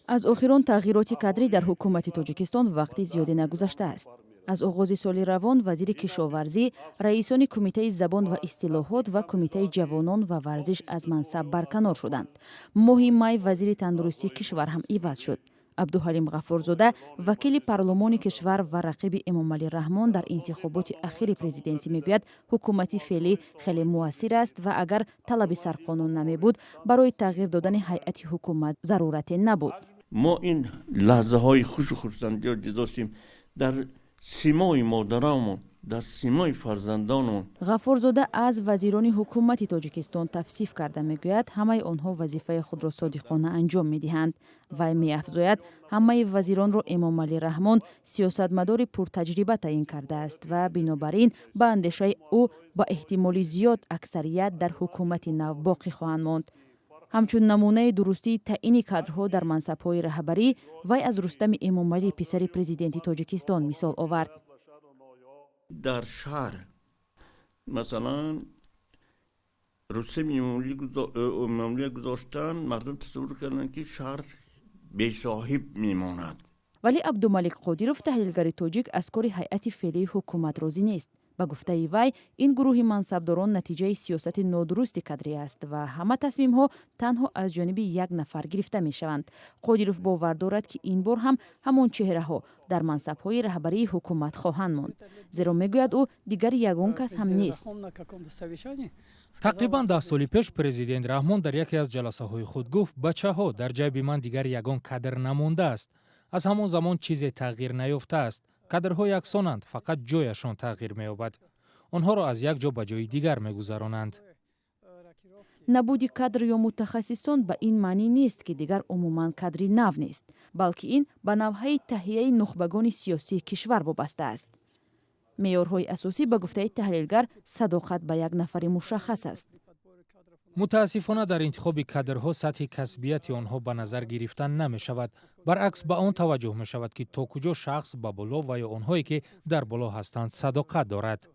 Аз охирон тағйироти кадрӣ дар ҳукумати Тоҷикистон вақти зиёде нагузаштааст. Аз оғози соли равон вазири кишоварзӣ, раисони Кумитаи забон ва истилоҳот ва Кумитаи ҷавонон ва варзиш аз мансаб барканор шуданд. Моҳи май вазири тандурустии кишвар ҳам иваз шуд. Абдуҳалим Ғаффорзода, вакили парлумони кишвар ва рақиби Эмомалӣ Раҳмон дар интихоботи ахири президентӣ, мегӯяд, ҳукумати феълӣ хеле муассир аст ва агар талаби сарқонун намебуд, барои тағйир додани ҳайати ҳукумат зарурате набуд. Мо ин лаҳзаҳои хушу хурсандиро дидостем дар симои модарамон, дар симои фарзандонамон. Ғаффорзода аз вазирони ҳукумати Тоҷикистон тавсиф карда, мегӯяд, ҳамаи онҳо вазифаи худро содиқона анҷом медиҳанд. Вай меафзояд, ҳамаи вазиронро Эмомалӣ Раҳмон, сиёсатмадори пуртаҷриба, таъин кардааст ва бинобар ин, ба андешаи ӯ, ба эҳтимоли зиёд аксарият дар ҳукумати нав боқӣ хоҳанд монд. Ҳамчун намунаи дурустии таъини кадрҳо дар мансабҳои раҳбарӣ вай аз Рустами Эмомалӣ, писари президенти Тоҷикистон, мисол овард. Дар шаҳр, масалан, Рустами Эмомалӣ гузоштан, мардум тасаввур карданд, ки шаҳр бесоҳиб мемонад. Вале Абдумалик Қодиров, таҳлилгари тоҷик, аз кори ҳайати феълии ҳукумат розӣ нест. Ба гуфтаи вай, ин гурӯҳи мансабдорон натиҷаи сиёсати нодурусти кадрӣ аст ва ҳама тасмимҳо танҳо аз ҷониби як нафар гирифта мешаванд. Қодиров бовар дорад, ки ин бор ҳам ҳамон чеҳраҳо дар мансабҳои раҳбарии ҳукумат хоҳанд монд, зеро, мегӯяд ӯ, дигар ягон кас ҳам нест. Тақрибан 10 соли пеш президент Раҳмон дар яке аз ҷаласаҳои худ гуфт: «Бачаҳо, дар ҷайби ман дигар ягон кадр намондааст». Аз ҳамон замон чизе тағйир наёфтааст. Кадрҳо яксонанд, фақат ҷояшон тағйир меёбад, онҳоро аз як ҷо ба ҷои дигар мегузаронанд. Набуди кадр ё мутахассисон ба ин маънӣ нест, ки дигар умуман кадри нав нест, балки ин ба навҳаи таҳияи нухбагони сиёсии кишвар вобаста аст. Меъёрҳои асосӣ, ба гуфтаи таҳлилгар, садоқат ба як нафари мушаххас аст. Мутаассифона, дар интихоби кадрҳо сатҳи касбияти онҳо ба назар гирифта намешавад. Баръакс, ба он таваҷҷӯҳ мешавад, ки то куҷо шахс ба боло ва ё онҳое, ки дар боло ҳастанд, садоқат дорад.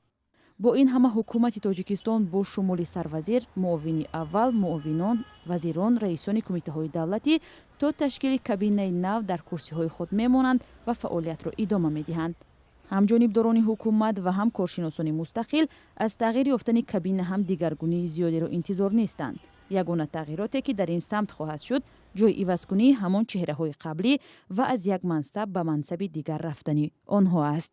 Бо ин ҳама ҳукумати Тоҷикистон бо шумули сарвазир, муовини аввал, муовинон, вазирон, раисони кумитаҳои давлатӣ то ташкили кабинаи нав дар курсиҳои худ мемонанд ва фаъолиятро идома медиҳанд. Ҳам ҷонибдорони ҳукумат ва ҳам коршиносони мустақил аз тағйир ёфтани кабина ҳам дигаргунии зиёдеро интизор нестанд. Ягона тағйироте, ки дар ин самт хоҳад шуд, ҷои ивазкунии ҳамон чеҳраҳои қаблӣ ва аз як мансаб ба мансаби дигар рафтани онҳо аст.